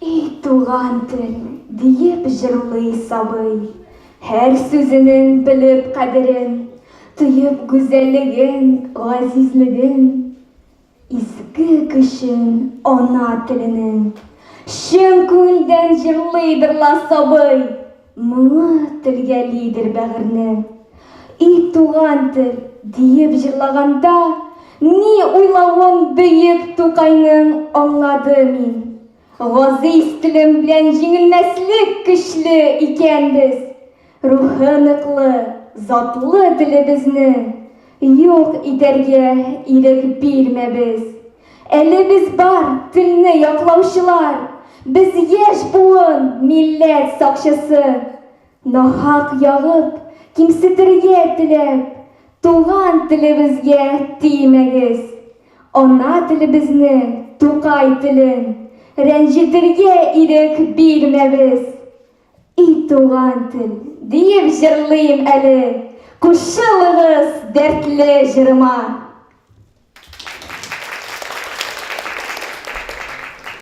И туган тел, диеп җырлый сабый, Һәр сүзенең белеп кадерен, Тоеп гүзәллеген, газизлеген, Изге көчен ана теленең. Чын күңелдән җырлыйдыр ла сабый, Моңы телгәлидер бәгырьне. И туган тел, диеп җырлаганда, Ни уйлавын бөек Тукайның аңлады мин. Газиз телем белән җиңелмәслек көчле икәнбез. Рухы ныклы, затлы телебезне Юк итәргә ирек бирмәбез. Әле без бар, телне яклаучылар, Без яшь буын, милләт сакчысы. Нахак ягып, кимсетергә теләп, Туган телебезгә тимәгез. Ана телебезне, Тукай телен, Рәнҗетергә ирек бирмәбез. И туган тел, диеп җырлыйм әле, Кушылыгыз дәртле җырыма.